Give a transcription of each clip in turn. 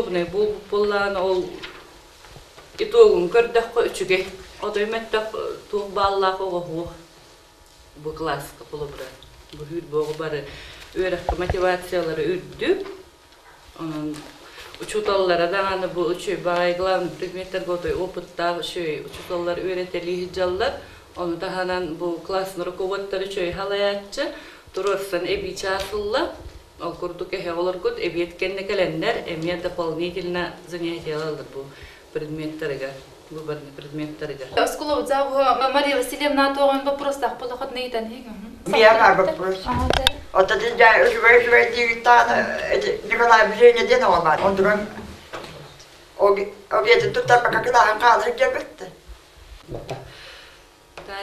удобный буолбут буоллаҕына ол итогун көрдөххө үчүгэй. Отой мөттөх туох бааллаах оҕоһуох бу класска холобура. Бу хүүрбэ оҕо бары үөрэххэ мотивациялара үрдүк. Онон учууталлара даҕаны бу үчүгэй баҕайы главный предметтэргэ отой опыттаах үчүгэй учууталлар үөрэтэлии сылдьаллар. Ону таһынан бу классный руководтар үчүгэй халайааччы туруорсан эбии чаас ылла. Ол курдук эһэ олоргут эбиэт кэннэ кэлэннэр эмиэ дополнительно занятиялар бу предметтарыгар, выборный предметтарыгар. Оскуола завуһа Мария Васильевна туоҕун вопростаах болохот ыйытан Мия бар вопрос. Оттон дьэ үчүгэй үчүгэй диигиттааны Николай Женя диэн оҕо баар. Онтуган объедин туттарбакка кылааһын хаалар диэбит.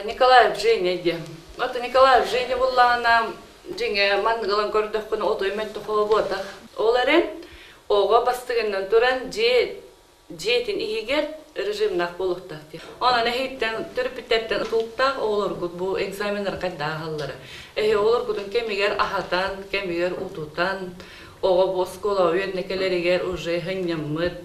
Николаев Женя диэн. Вот Николаев Женя буллаҕына дьиҥэ маннык ылан көрдөххүнэ отой мөттө холобуотах. Ол эрэн оҕо бастыгынан туран дьиэ дьиэтин иһигэр режимнаах буолуохтаах диэн. Онон эһиттэн төрөппүттэртэн тутулуктаах оҕолоргут бу экзаменнар хайдах ааһаллара. Эһи оҕолоргутун кэмигэр аһатан, кэмигэр утутан, оҕо бу оскуолаҕа үөрэнэ кэлэригэр уже сынньаммыт,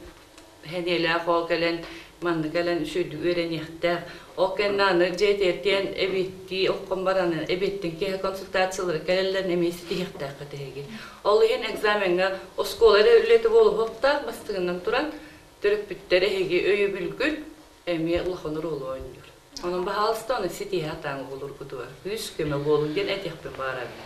сэниэлээх оҕо кэлэн манна кэлэн үчүгэйдик үөрэниэхтээх. Ол кэннэ аны дьиэтиэртиэн эбиэттии оххон баран эбиэттэн киэһэ консультациялары кэлэллэрин эмиэ ситиһиэхтээххит эһиги. Ол иһин экзамеҥҥа оскуола эрэ үлэтэ буолуохтаах бастыҥынан туран төрөппүттэр эһиги өйөбүлгүт эмиэ улахан оруолу оонньуур. Онон баһаалыста ону ситиһэ сатааҥ оҕолоргутугар күүс-көмө буолуҥ диэн этиэхпин баҕарабын.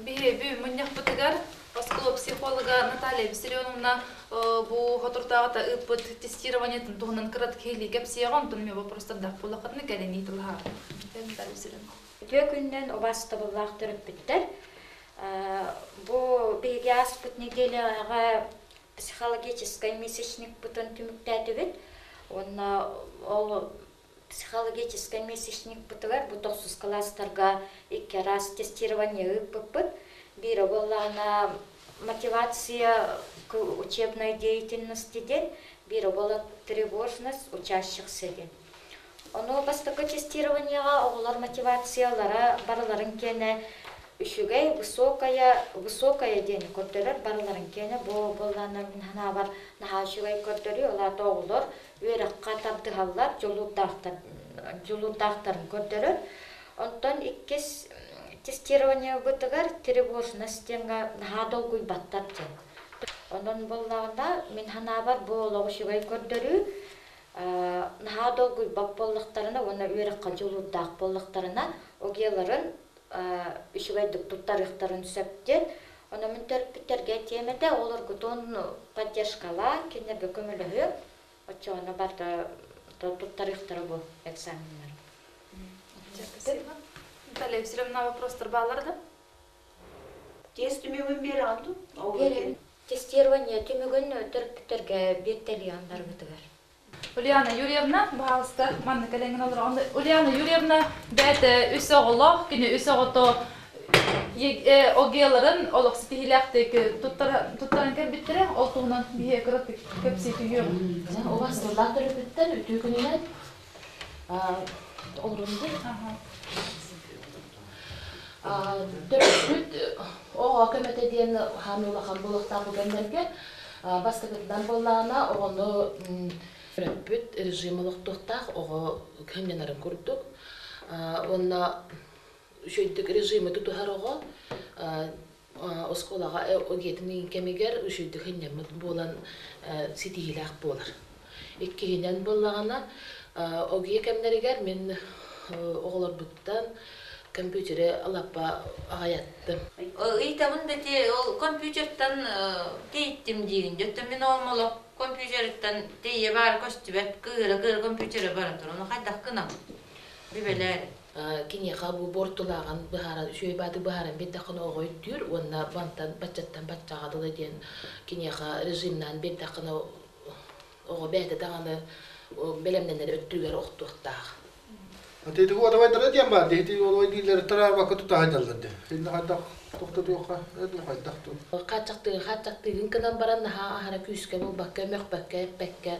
Биһиги мунньахпытыгар оскуола психолога Наталья Виссарионовна бу хотуртааҕыта ыыппыт тестированиетын туһунан кыратык киһилии кэпсиэҕэ, онтон эмиэ вопростардаах буоллаххытына кэлин ыытылаһаар. Наталья Виссарионовна. Үтүө күнүнэн убаастабыллаах төрөппүттэр. Бу биһиги ааспыт неделяҕа психологическай месячникпытын түмүктээтибит. Уонна ол психологическай месячникпытыгар бу тохсус кылаастарга икки араас тестирование ыыппыппыт. Биирэ буоллаҕына мотивация к учебной деятельности диэн, биирэ буола тревожность учащихся диэн. Ону бастакы тестированиеҕа оҕолор мотивациялара барыларын киэнэ үчүгэй, высокая, высокая диэни көрдөрөр, барыларын киэнэ бу буоллаҕына мин санаабар наһаа үчүгэй көрдөрүү, ол аата оҕолор үөрэххэ тардыһаллар, дьулуурдаахтарын көрдөрөр. Онтон иккис тестированиебытыгар тревожность диэҥҥэ наһаа долгуйбаттар диэн. Онон буоллаҕына, мин санаабар, бу олох үчүгэй көрдөрүү. Наһаа долгуйбат буоллахтарына уонна үөрэххэ дьулуурдаах буоллахтарына, ОГЭ-ларын үчүгэйдик туттарыахтарын сөп диэн. Онон мин төрөппүттэргэ этиэм этэ, олоргутун поддержкалаан, кинилэргэ көмөлөһүөм. Оччоҕуна барыта туттарыахтара бу экзаменнары. Спасибо. Наталья Васильевна, вопростар бааллар да? Тест түмүгүн биэрэҕин дуу? Биэрэбин. Тестирование түмүгүн төрөппүттэргэ биэртэлиэҕин барыбытыгар. Ульяна Юрьевна, баһаалыста, манна кэлэҥҥин олороҕун. Ульяна Юрьевна бэйэтэ үс оҕолоох, кини үс оҕото ОГЭ-ларын олох ситиһиилээхтик туттаран кэлбиттэрэ. Ол туһунан биһиэхэ кыратык кэпсии түһүөҕүм. Убастыллаах төрөппүттэр үтүө күнүнэн олорунду. Төрөппүт оҕо көмөтө диэн хаан улахан буолуохтаах бу кэмнэргэ бастакытынан буоллаҕына оҕону төрөппүт режим олохтуохтаах оҕо кыһамньанарын курдук уонна үчүгэйдик режими тутуһар оҕо оскуолаҕа ОГЭ-тин кэмигэр үчүгэйдик сынньаммыт буолан ситиһиилээх буолар. Иккиһинэн буоллаҕына ОГЭ кэмнэригэр мин оҕолорбуттан компьютеры лаппа аҕайаттым. Ыйтабын да ти ол компьютертан тэйиттим диигин. Дьэ мин оҕом олох компьютерыттан тэйиэ баар көстүбэт кыыһыра-кыыһыра компьютера бара тур. Ону хайдах гынам? Бүбэлээр. Киниэхэ бу буортулааҕын быһааран, үчүгэй бааты быһааран биэрдэххинэ оҕо өйдүүр уонна мантан баччаттан баччаҕа дылы диэн киниэхэ режимнаан биэрдэххинэ оҕо бэйэтэ даҕаны бэлэмнэнэр өттүгэр охтуохтаах. Ити уотабайдара диэн баар, ити уотабай дииллэр тараабакка тута сылдьаллар дии. Иннэ хайдах тохтотуохха, это хайдах ту. Хааччахтыгын хааччахтыгын гынан баран наһаа аһара күүскэ булбакка, мөхпөккө, эппэккэ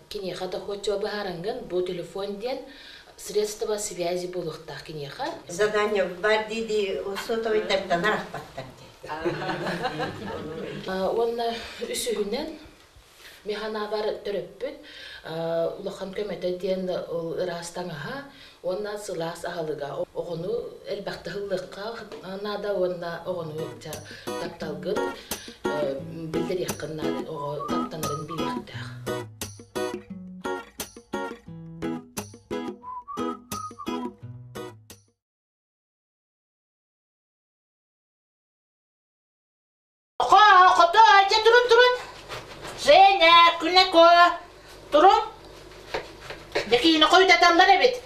киниэхэ дохуоччуга быһаарангын бу телефон диэн. Средства связи буолуохтаах киниэхэ. Задание бар дии сотовыйдартан арахпаттар дии. Уонна үсүһүнэн механабар төрөппүт улахан көмөтө диэн ыраас таҥаһа уонна сылаас аһылыга. Оҕону элбэхтэ ыллыахха наада уонна оҕону тапталгын биллэриэххин наада, оҕо таптанарын билиэхтээх. Хото, дьэ турун турун. Женя, күнэко, турун. Дьэкиини хойутаталлар эбит.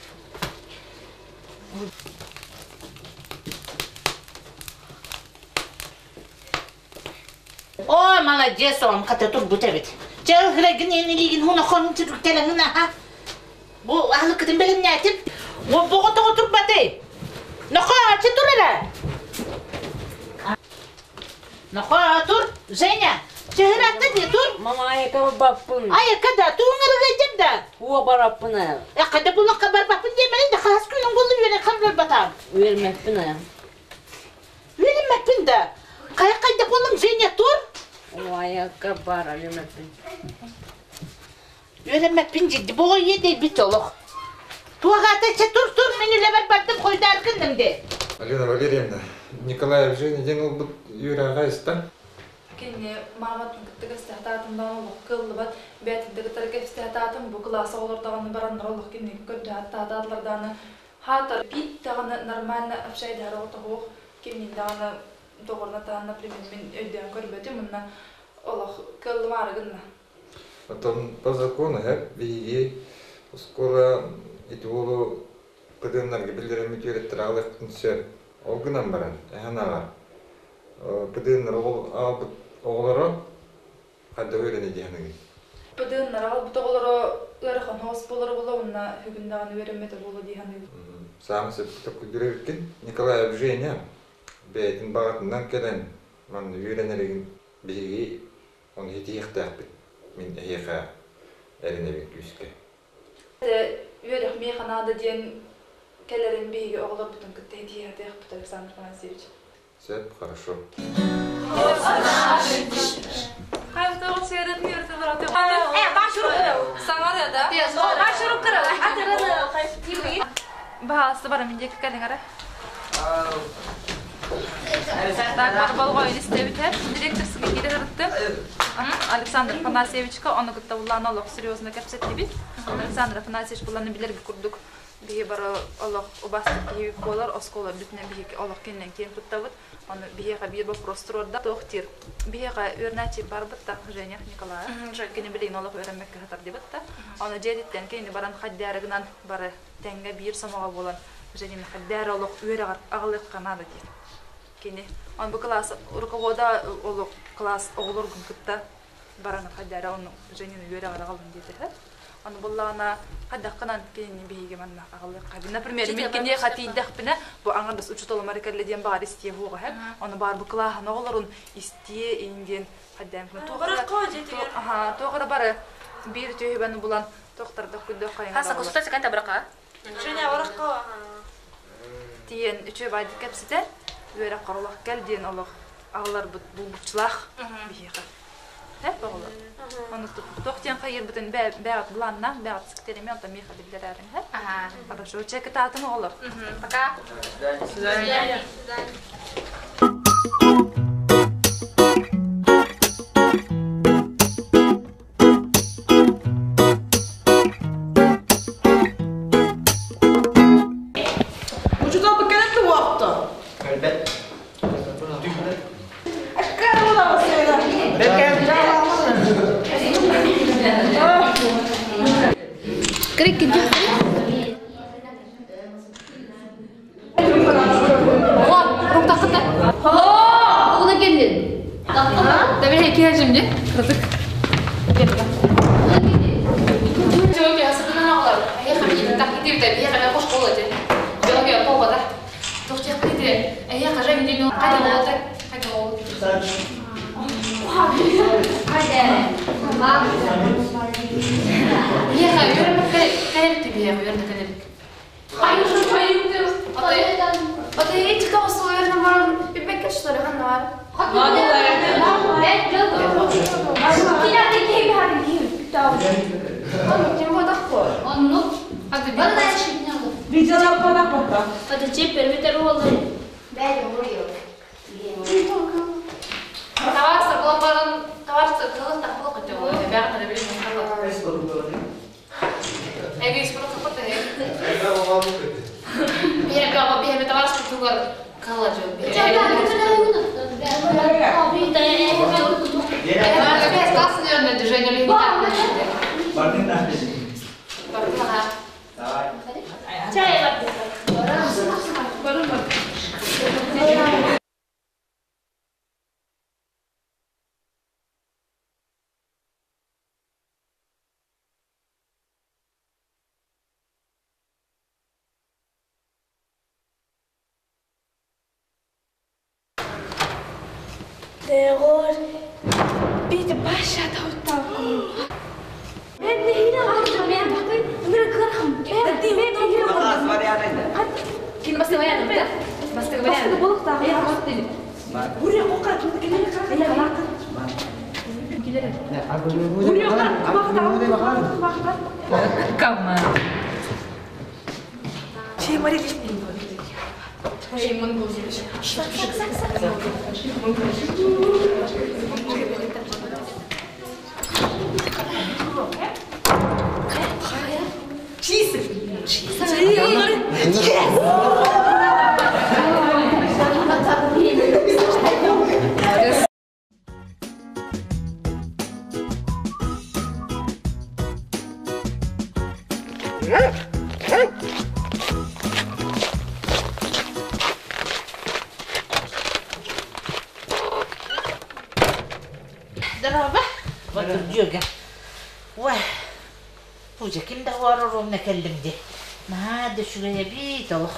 Ой, молодец, он хата турбут эбит. Чэ, ылгырайгын иин илиигин хуна хон кэлэҥин аха. Бу аһылыккытын бэлэмнээтим. Буоҕа тоҕо турбатый? Нохоо, ачы тур эрэ. Нохоо, тур, Женя. Чыһыратта дии тур. Мама айака барбаппын. Айака да, туун ырыгайдым да. Уо бараппын аа. Хада булакка барбаппын диэмэлин да хас күнүн булlu үөрэн барбатаам. Үөрмэппин аа. Үөрэммэппин да. Хайа хайда буллум Женя тур. О айака бар үөрмэппин. Үөрэммэппин дьидди боҕо ийэ дейбит олох. Туоҕаата чэ тур тур мин үлэбэр бардым хойдааргынным де. Алена Валерьевна, Николаев Женя диэн ылбыт үөрэҕэ истэн. Кини мааматын кытта кэпсэһэтаатым даҕаны олох кыаллыбат, бэйэтин кытары кэпсэһэтаатым бу кылаас оҕолор даҕаны бараннар олох кинини көрдөһөттаатаатылар даҕаны хаатар бит даҕаны нормально общайдаһар оҕотоһуох кимнин даҕаны доҕорна таһан например мин өйдөөн көрбөтүм мунна олох кыаллымаары гынна. Потом по закону хеп биһиги оскуола ити уолу пыдыыннарга биллэрэммит үөрэттэр аҕалыахпытын сөп. Ол гынан баран, эһэн аҕар пыдыыннар аҕалбыт оҕолоро хайдах үөрэнэ диэханыгый? Пыдыыннар аҕалбыт оҕолоро ыарахан хоос буолар буола уонна бүгүн даҕаны үөрэммэтэ буолуо дии саныыбын. Саамай сөпкө күлдүрэ Николаев Женя бэйэтин баҕатынан кэлэн манна үөрэнэригин биһиги оны хитиэхтээхпит. Мин эһиэхэ эрэнэбин күүскэ. Үөрэх миэхэ наада диэн кэлэрин биһиги оҕолорбутун кытта хитиэхтээхпит Александр Афанасьевич. Сөп, хорошо. Баһаалыста барам диэки кэлиҥ эрэ. Так, бар болҕойун истэбитэ. Директор сыгы киирэ Александр Афанасьевичка ону кытта буллаан олох серьезно кэпсэттибит. Александр Афанасьевич булланы билэргэ курдук биһи бары олох убастык киһи буолар, оскуола бүтүнэ биһи олох кининэн киэн туттабыт. Оны биһиэхэ биир вопрос туруорда. Туох диир? Биһиэхэ үөрнээччи барбыт да Женя Николаев. Кини билигин олох үөрэммэккэ сатар дибит да. Оны дьиэтиттэн кини баран хаддаарыгынан бары тэҥҥэ биир сомоҕо буолан Женя хаддаар олох үөрэҕэр аҕалыахха наада диир. Кини он бу класс руковода олох класс оҕолоргун кытта баран хаддаара оны Женяны үөрэҕэр аҕалын диэтэ. Аны буллаҕына хайдаххынан кинини биһиги манна аҕалыахха. Например, мин киниэхэ хатиийдэхпинэ бу аҥардас учууталым кэллэ диэн баар истиэ хуоҕа хэп. Аны баар бу кылааһын оҕолорун истиэ иин диэн хайдаан Аха, туохара бары биир түһүбэн булан тохтардах күддөх хайын. Хаса куста секен табрака. Женя баракка. Тиен үчү байды кепсите үөрэх королох кел диэн олох аҕаларбыт булгуччулаах биһиэхэ. Хеп оҕолор. Оны туох диэн хайырбытын бэҕэт буланна, бэҕэт сиктереме онтон миэхэ биллэрээрин хеп. Хорошо, чек таатын оҕолор. Пока. До свидания. Учутал бакалет уақта. Кэлбэт. О, рук тақыта. О, келдин. Давай хеки şimdi. Кырдык. Доҕоор, биир Паша Здорово. Вот дьүөгэ. Ой, Пузя, ким да оруумна кэллим дии. Наһаа да үчүгэй эбит олох.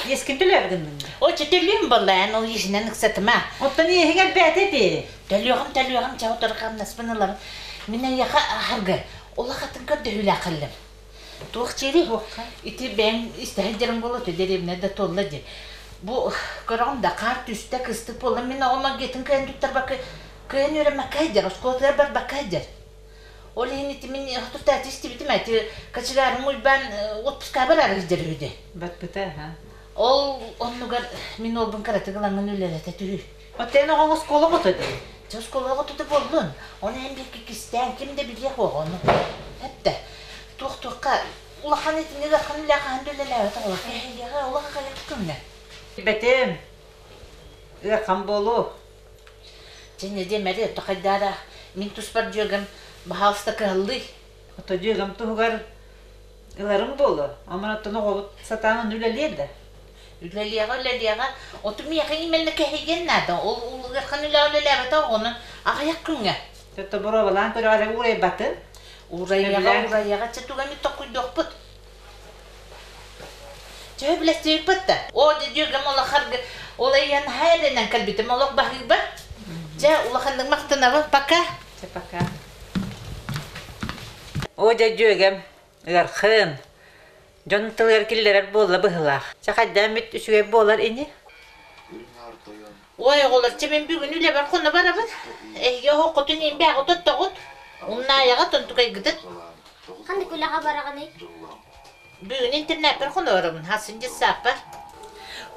Иэскин төлөөбүгүн Оччо төлүөм буолла, ол иэһинэн ыксатыма. Оттон иэһиҥ элбээтэ ити. Төлүөҕүм, төлүөҕүм, чэ утары хамнаспын ылабын. Мин эйиэхэ аһарга улахатын көрдөһүүлээх кэллим. Туох чири? Ити бэйэҥ истэһин дьарым буолуо, дэриэбинэ да туолла дии. Бу көрөҕүм да хаар түстэ, кыстык буолла. Мин оҕом агиатын кыайан туттарбакка, кыайан үөрэммэккэ сылдьар, оскуолатыгар барбакка сылдьар. Ол иһин ити мин тутааччы истибитим эти кочегарым Уйбаан отпуска бараары сылдьар үһү дии. Барбыта, аха. Ол оннугар мин уолбун кыратык ылаҥҥын үлэлэтэ түһүү. Оттон оҕоҥ оскуола оҕото дии. Дьэ оскуола оҕото буоллун. Ону эн бииргэ кистээн ким да билиэх уоҕа ону. Эптэ. Туох-туохха улахан итини ыарахан үлэ хаһан да үлэлээбэт оҕолор кэһэйиэҕэ олох аҕыйах күҥҥэ. Бэтим. Ыарахан буолуо. Дьэ нэдиэ мэри отто хайдаара мин туспар дьүөгэм баһаалыста кыһаллыы. Ото дьүөгэм туһугар ыларым буолуо. Аман оттон оҕобут сатаан ону үлэлиэ да. Үлэлиэҕэ, үлэлиэҕэ. Оту миэхэ именно кэһэйгэн наада. Ол ыарахан үлэҕэ үлэлээбэтэ оҕону аҕыйах күҥҥэ. Төттө боруобалаан көрөҕө уурайбатын. Уурайыаҕа, уурайыаҕа чэ туга эмит токкуйдуохпут. Төһө билэстибиппит да. Оо, дьэ дьүөгэм улахарга ол айан хайарынан кэлбитим олох баһыыба. Дьэ улаханнык махтанабын пока. Чэ пока. Оо дьэ дьүөгэм ыархын. Дьон тылыгар киллэрэр буолла быһыылаах. Чэ хайдаан бүт үчүгэй буолар ини. Ой, оҕолор, чэ мин бүгүн үлэбэр хоно барабын. Эһиги оһоххутун иинбээҕи тоттоҕут. Умнаайаҕа тонтукайгытын. Ханнык үлэҕэ бараҕыный? Бүгүн интернеппэр хонорум, хасын дьыссааппар.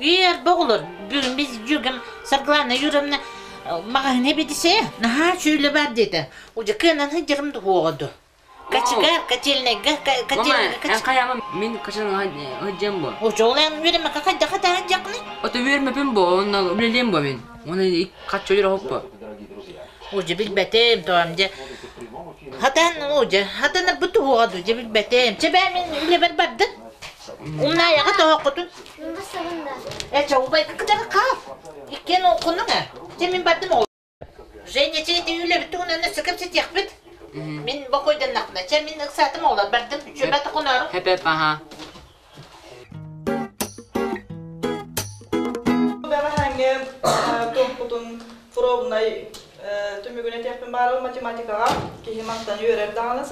Үөр оҕолор, бүгүн biz дьүөгэм Саргылана Юровна маҕаһыына эбидисе, наһаа сүүлэ бар диэтэ. Уже кыанан сылдьарым дуһуоҕа ду. Кочегар, котельнайга, котельнайга, Мама, эн хайаама мин качан ыһдьам бу. Очоҕун үөрэмэккэ хайдах атаһын дьакны? Ото үөрмэпин бу, онно үлэлиэм бу мин. Оны хаччы өлөр оһоппу. Уже билбэтим, тоом дьэ. Хатан, уже, хатанар бу туһуоҕа ду, дьэ билбэтим. Чэ бээ мин үлэбэр бардым. Умнаайаҕа тоһоққутун. Э, чэ, убайга кытары хаал. Иккиэн хонуҥ ээ. Чэ, мин бардым оҕо. Женя, чэ, ити үлэбит туһунан өссө кэпсэтиэхпит. Мин бокуойданнахпына, чэ, мин ыксаатым оҕолор бардым. Үчүгэйбэ тохонору. Хэп-хэп, аха. Бэҕэһээҥҥи туохпутун пробнай түмүгүн этиэхпин баарыл математикаҕа киһи мантан үөрэр даҕаны,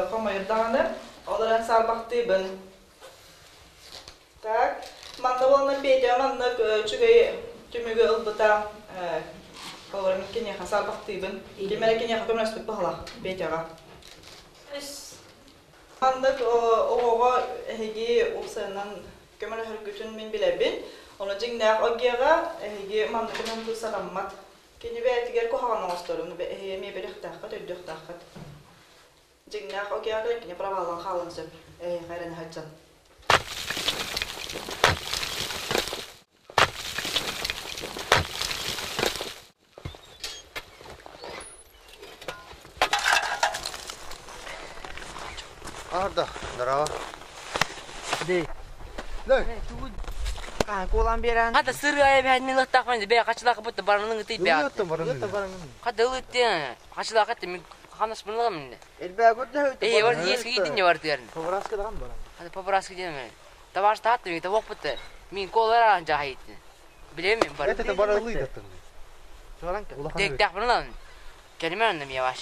хомойор даҕаны, ол эрэн саарбахтыыбын. Так. Манна буолна Петя маннык үчүгэй түмүгү ылбыта Олору мин киниэхэ саарбахтыыбын. Ким эрэ киниэхэ көмөлөспүт баһылаах Петяҕа. Маннык оҕоҕо эһиги уопсайынан көмөлөһөргүтүн мин билэбин. Ону дьиҥнээх ОГЭ-ҕа эһиги маннык көмөлөһүү сатаммат. Кини бэйэтигэр куһаҕан оҥосторун эһиги эмиэ билиэхтээххит, өйдүөхтээххит. Дьиҥнээх ОГЭ-ҕа кини проваллан хаалан сөп. Эһиэхэ эрэнэ сылдьан. Арда, здорово. Дей. Дей. Куулан беран. Хата сыры айбэһэн мин лыттахпын бе хачылаах бутта баранын ытый бе. Хата ылыттен хачылаах этте мин ханаспын ылам. Э бар ески идин не бар тыарын. Побраска даган баран. Хата побраска диэн. Табаш таатты мин табок бутта. Мин колар ан жахайттын. Билем мен бар. Это бар ылый даттын. Тек лан. Kelime önüm yavaş.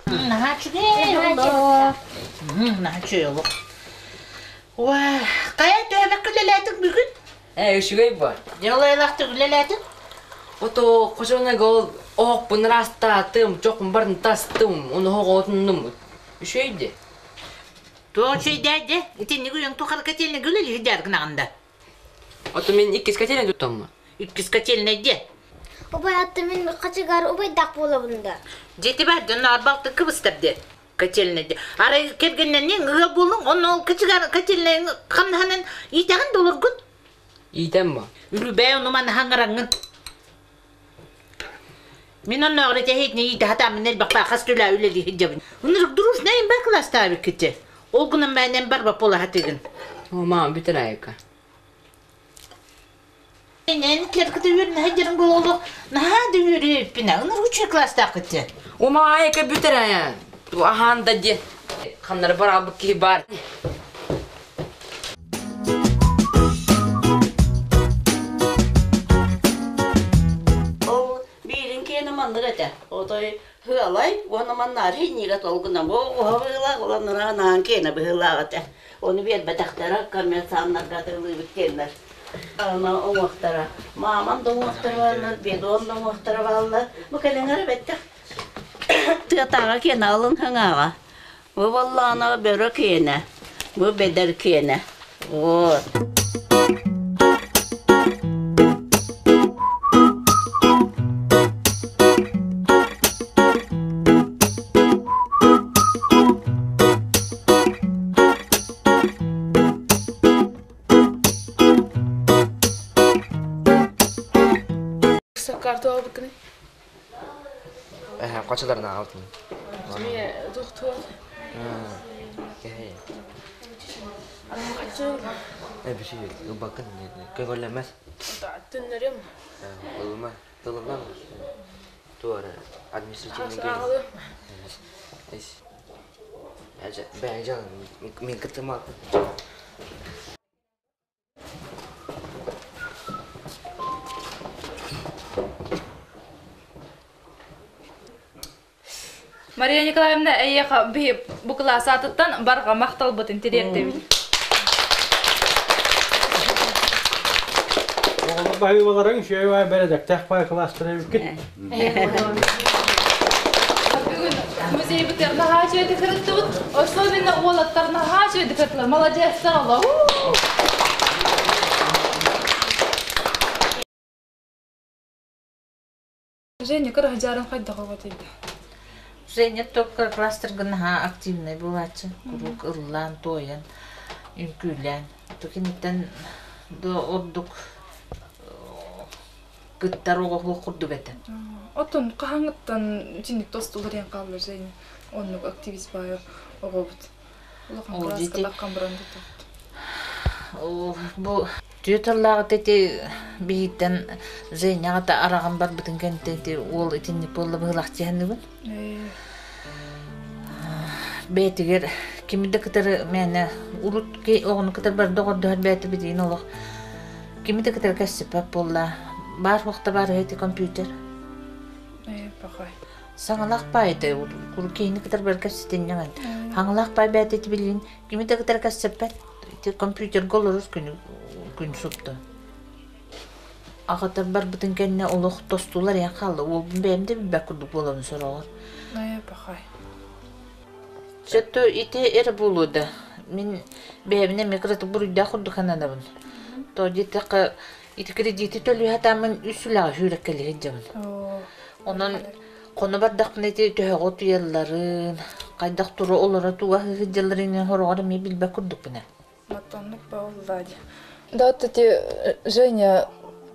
Наһаа үчүгэй олох. Наһаа үчүгэй олох. Уа, хайа төһөбөккө үлэлээтиҥ бүгүн? Э, үчүгэй бу. Дьолойлаахтык үлэлээтиҥ? Ото кошона гол оһохпун ыраастаатым, чохпун барын тастым, ону оһоҕотуннум. Үчүгэй Туох үчүгэйдээ дьэ? Итинник үйэҥ тухары котельныйга үлэлиир дьарыгынаҕын да? Ото мин иккис котельный туттаммын. Иккис котельный дьэ. Убай атты мин хачыгар убайдаах буолабын да. Дьити бар дьон арбалты кыбыстар де. Котельный де. Арай кэргэннэнниҥ ыал буолуҥ, онно ол кычыгар котельный хамнаһынан иитэҕин да олоргут. Иитэн ба. Үлүбээ ону маны хаҥыраҥҥын. Мин оннооҕор этэһиитинэ иитэ сатааммын элбэх хас түлээ үлэлии сылдьабын. Ынырык дружнайым бар кылаастаабыккытчы. Ол гынан мээнэн барба буола сатыыгын. О, мама бүтэр айыка. Эн кэркыта үөрнэ сылдьарын буолуох наһаа да үөрүөппүнэ. Ынырык үчүгэй кылаастааххытчы. О, мама айыка бүтэр ая. Ахан да де. Ханнары бар албык киһи бар. Ол биирин киэнэ маннык этэ. Отой ыалай уонна маннаары инигэ толгуна бу уһа быһыылаах уланнара наан киэнэ быһыылаах этэ. Ону биэрбэтэхтэрэ коммерсаннарга атыылыыбыт диэннэр. Ана уҥуохтара. Маамам да уҥуохтара бааллар, бедон да уҥуохтара бааллар. Бу кэлиҥэр эбэттэх. Тыатааҕа киэнэ алын хаҥааҕа. Бу буоллаҕына бөрө киэнэ, бу бэдэр киэнэ. Вот. Саккарты албыккыный? Э, качаларына алтын. Мие тухтуа. Кэһэй. Качыл. Э, биши, бакын, көголлемес. Түннерим. Ылыма, тылыма. Туара, административный Ағылы. Бәйжан, мин кытыма. Мария Николаевна эйиэхэ биһи бу кылаас аатыттан барҕа махталбытын тириэрдэбит. Оҕолор баһыыбаларыҥ үчүгэй баай бэрэдэктээх баай кылаастара эбиккит. Бүгүн музейбытыгар наһаа үчүгэйдик сырыттыбыт. Особенно уолаттар наһаа үчүгэйдик сырыттылар. Молодецтар олох. Женя кыраһдьаарын хайдах оҕотуйда? Женя только кластерга наһаа активный буолааччы. Куруук ыллаан, туойан, үҥкүүлээн. Тукиниттэн до ордук кыттар оҕо курдук этэ. Оттон хаһаҥыттан чинник тостулар диэн хааллар Женя. Оннук активист баайы оҕобут. Улахан Ол кылааска дьити таххан баран тутабыт. Бу түөталлааҕыта ити биһиттэн Женяҕа араҕан барбытын кэнниттэн ити уол итинник буолла быһыылаах дьиһэннибин. бэйэтигэр кими да кытары мээнэ урут оҕону кытары бары доҕордоһор бэйэтэ билигин олох кими да кытары кэпсэппэт буолла. Баар уохта баар ити компьютер. Э, пахай. Саҥалаах паай этэ куру киһини кытары бары кэпсэтинньэҥин. Хаҥалаах паай бэйэтэ ити билигин кими да кытары кэпсэппэт. Ити компьютерга олорор күнү күн супту. Аҕата барбытын кэннэ олох тостулар иһэн хаалла. Уолбун бэйэм да билбэт курдук буолабын сороҕор. Э, пахай. Сөттө ити эрэ буолуо да. Мин бэйэбин эмиэ кыратык буруйдаах курдук сананабын. То диэтэххэ ити кредити төлүү сатааммын үс үлэҕэ сүүрэккэлии сылдьабын. Онон хоно бардахпына ити төһөҕө утуйалларын, хайдах тура олоро туга сылдьалларын сороҕор эмиэ билбэт курдукпун ээ. Матоннук бааллаа дии. Да вот эти Женя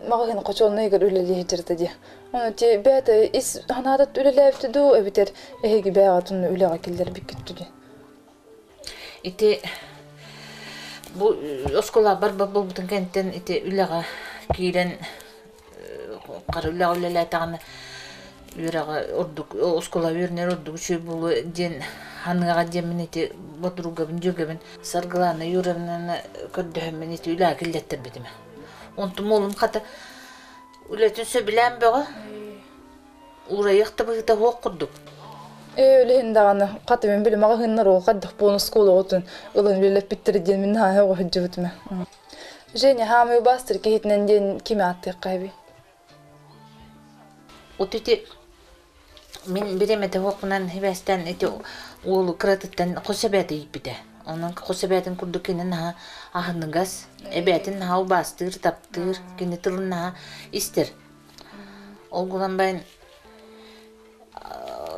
маҕаһыын хочуолунайыгар үлэлии сылдьарда дии. Ону ти бэйэтэ ис санаата үлэлээбитэ дуу эбэтэр эһиги бэйэҕит онно үлэҕэ киллэрбиккит дуу диэн. Ити бу оскуола барбат буолбутун кэнниттэн ити үлэҕэ киирэн хара үлэҕэ үлэлээтэҕинэ үөрэҕэ ордук оскуола үөрэнэр ордук үчүгэй буолуо диэн ханыаҕа диэммин ити подругабын дьүөгэбин Саргылана Юрьевнаны көрдөһөммүн ити үлэҕэ киллэттэрбитим. Онтум уолум хата үлэтин сөбүлээн бөҕө уурайыах да быһыыта суох курдук. Ээ, үлэһин даҕаны хата мин били маҕаһыыннар ол хайдах буолан оскуола оҕотун ылан үлэлэппиттэрэ диэн мин наһаа оҕо сылдьыбытым. Женя хаамыы бастыр киһитинэн диэн кими ааттыахха эбий? Вот ити мин бириэмэтэ суохпунан сибээстээн ити уолу кыратыттан хос эбээтэ ииппитэ. Онон хос эбээтин курдук кини наһаа аһыныгас, эбээтин наһаа убаастыыр, таптыыр, кини тылын наһаа истэр. Ол гынан баран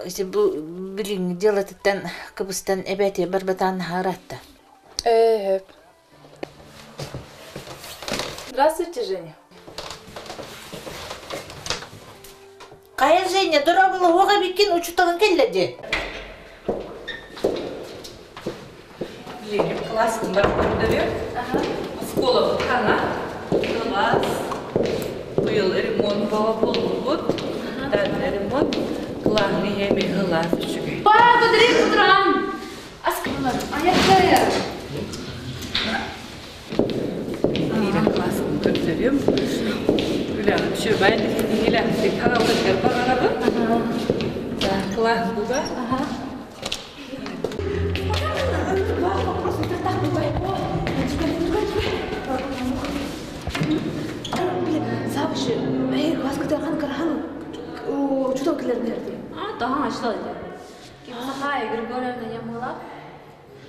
ити бу билиҥҥи дьыалатыттан кыбыстан эбээтигэр барбатаҕын наһаа ыраатта. Ээ, Здравствуйте, Женя. Хайа, Женя, дорооболоһуох эбиккин, учууталыҥ кэллэ дии. Билигин класс бар көрдөрүө. Оскуола хана. Класс. Быйыл ремонт баҕа булбут. Дан ремонт. Классный эми ылаас үчүгэй. Ба, көтүрей кутуран. Аскылар, аяктары. Киирэн классын көрдөрүм. Үлэҕин үчүгэй илэхтик ханалыгар баҕарабын. Класс буга. Завуч, эй, класс көтөрхан кырахан учутал килерин эрди. А, таһа ачтал ди. Сахай Григорьевна Ямыла.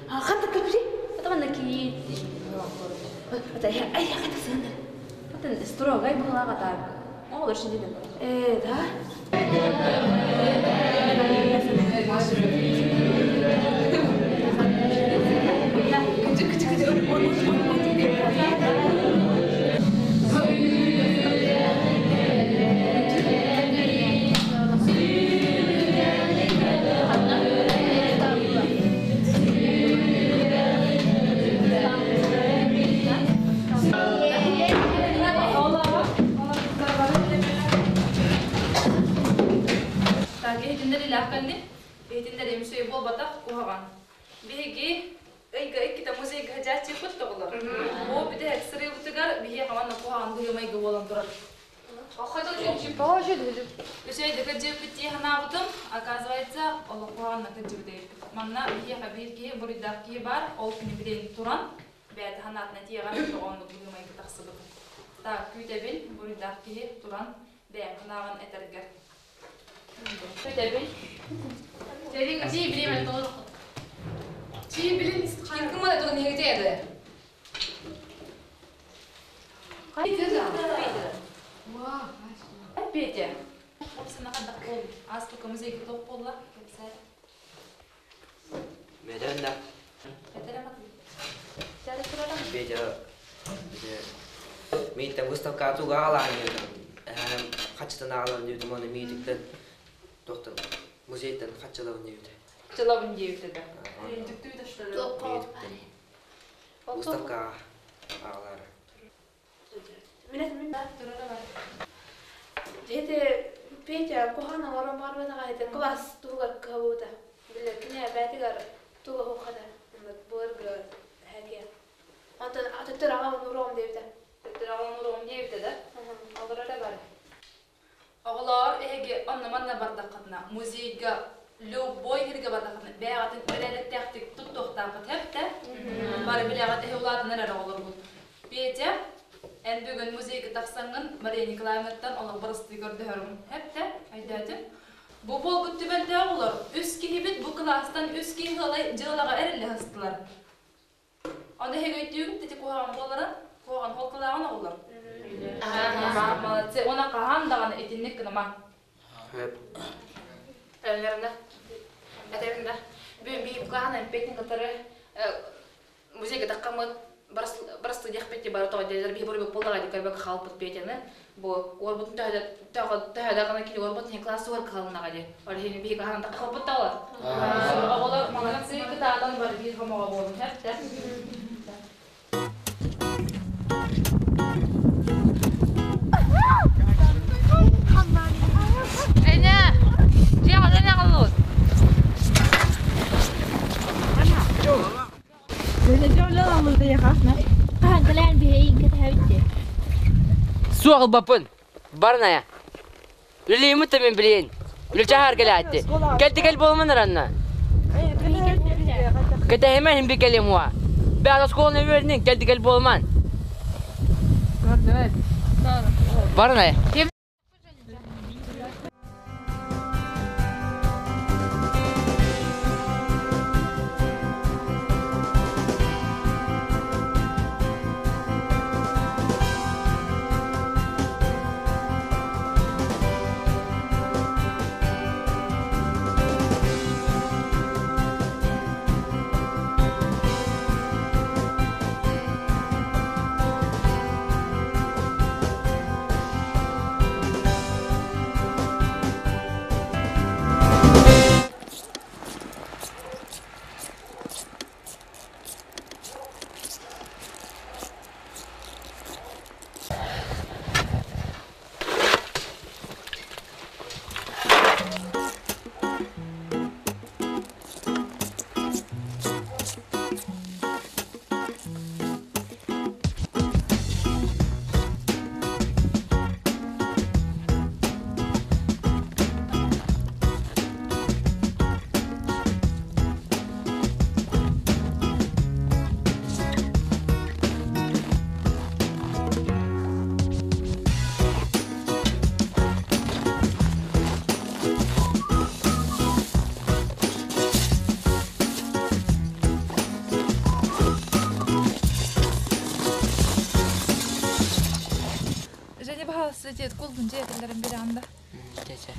Хантан кэлбитий? Это на киит. Это ай хата сыанар. Это строгай была так. О, лучше не Э, да? Так, иһитиннэр илээх кэллим. Иһитиннэр эмсөй буолбатах куһаҕан. Биһиги ыйга иккитэ музейга садьааччыппыт тоҕолор. Бу бүтэһик сырыыбытыгар биһиэхэ манна куһаҕан быһыы-майгы буолан турар. Үчүгэй кырдьыыппыт дии санаабытым, оказывается, олох куһаҕанна кырдьыбыт эбиппит. Манна биһиэхэ биир киһи буруйдаах киһи баар, ол күнү билигин туран, бэйэтэ санаатына тиэҕэр тоҕо оннук быһыы-майгы тахсыбыт. Так, күүтэбин, буруйдаах киһи туран бэйэм санааҕын этэргэр. Күүтэбин. Чи билим Чи билим ким кым это не где Петя. Ааспыкка музейга топ буолла. Кэпсээр. Меден да. Петя мииттен выставка туга аалаан хачытан аалан диэбитим оны миитиктен тохтон музейтен хаччылабын диэбитэ. Хаччылабын диэбитэ да. Выставка аалаара. Эти Петя кухана оҥорон барбатаҕа этэ класс туһугар кыһабыта. Билэр кини эбээтигэр Туга хохата. Былыргы хәке. Антон атыттыр аҕам уруом диэбитэ. Төттөр аҕам уруом диэбитэ да? Олор эрэ бар. Оҕолоор, эһиги онно-манна бардаххытына, музейга любой сиргэ бардаххытына, бэйэҕитин бэрээдэктээхтик туттуохтааххыт эбитэ. Бары билэҕит эһи улаатан эрэр оҕолоргут. Петя, эн бүгүн музейга тахсаҥҥын Мария Николаевнаттан олох бырастыы көрдөһөрүҥ эптэ, өйдөөтүҥ? Бу буолбут түбэлтэ оҕолор, үс киһибит бу кылаастан үс киһи ыалай дьыалаҕа эриллэ сыстылар. Ону эһиги өйдүүгүт ити куһаҕан буоларын, куһаҕан холкулааҕын оҕолор. Молодцы. Уонна хаһан даҕаны итинник гыныма. Эллэринэ, этэбин да, бүгүн биһи букаһан Петин кытары музейга таххаммыт барыстыы диэхпит бары тоҕо диэлэр биһи буруйбут буоллаҕа дии көрбөккө хаалбыт Петяны бу уорбутун төһө даҕаны кини уорбут иһин класс уор кыһалыннаҕа дии ол иһин биһи хаһан тахха халбыт да олор оҕолор молодцы кытаатан бары биир хомоҕо буолун хэптэ Эне, дьиэҕэ Суох ылбаппын. Барная. Үлэлииммит да мин билиэн. Үлэ чаһаар кэлээти. Кэлти кэл буолуман аранна. Кэтэһимэ иһин би кэлим уа. Бэҕэ оскуоланы үөрнин кэлти кэл буолуман. Барная. Женя баһаалыста дьиэт кулгун дьиэтэллэрин билэҕин да? Чэ-чэ.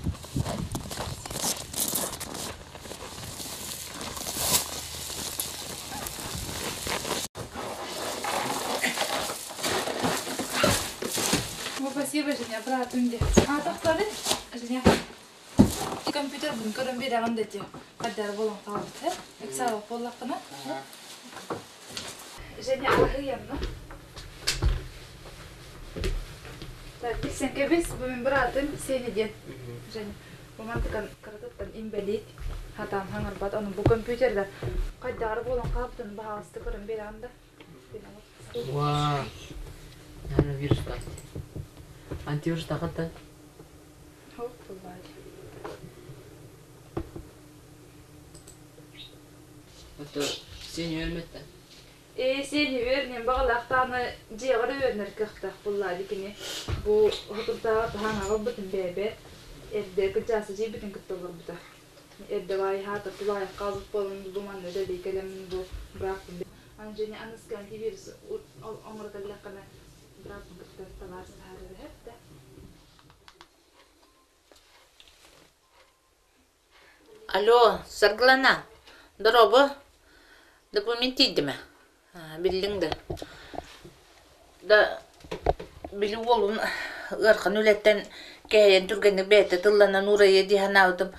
О, спасибо, Женя, братым де. А, тохтолун, Женя. Компьютербун көрөн биэрэҕин да дии. Хаддар буолан хаалбыт, э? Ыксаабат буоллаххына. Женя аһыйанна. Так, билсэн кэбис, бу мин быраатым Сеня диэн. Женя, бу мантыкан кыратыттан инбэлиит, хатаан хаҥырбат, ону бу компьютерда хайдаҕар буолан хаалбытын баһаалыста көрөн биэрэҕин да. Уа, наверное, вирус баар. Антивирус тахата. Хоп, бывает. Ото сен үөрмэттэ. Ээ, сиэн үөрнем баҕалаахтааны дьиэҕэр үөрэнэр кыахтаах буоллаа дикини. Бу хотурдааҕы таһаан аҕалбытын бэйэбэр эрдэ кырдьаасы дьиэбитин кытта олорбута. Эрдэ баай хаата тулаайах хаалбыт буолан бу манна үлэлии кэлэммин бу бырааппын Анжени аныска антивирус оҥоро кэллэххинэ бырааппын кытта табаарыстаһар эбэһэт да. Алло, Саргылана, дорообо. Документ тиийдимэ? Биллиҥ да? Да, били уолун ыарахан үлэттэн кэһэйэн түргэнник бэйэтэ тылланан уурайыа дии санаабытым,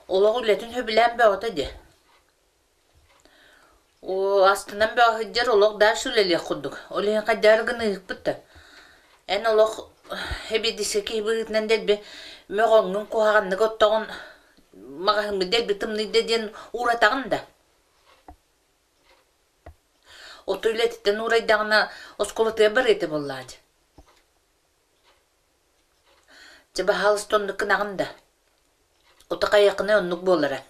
олох үлэтин сөбүлээн бөҕөтө дии. Оо, астынан бөҕө сылдьар олох дальше үлэлиэх курдук. Ол иһин хайдары гыныыһыкпыт да. Эн олох эбиэдиссэ киһи быһыытынан дэлби мөҕөҥҥүн куһаҕаннык оттоҕун маҕаһыыммыт дэлби тымныйда диэн ууратаҕын да? Оту үлэтиттэн уурайдаҕына оскуолатыгар барыа этэ буоллаа дии. Дьэ, баһаалыста оннук гынаҕын да. Ото хайыаххыный оннук буолара.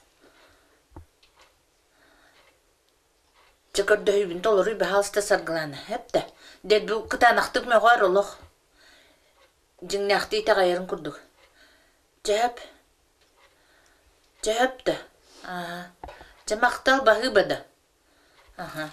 Дьэ көрдөһүүбүн толоруй баһаалыста Саргылаана, эп да. Дэлби кытаанахтык мөҕөөр олох. Дьиҥнээхтии итэҕэйэрин курдук. Дьэ сөп. Дьэ сөп да. Аа. Дьэ махтал баһыыба да. Аха.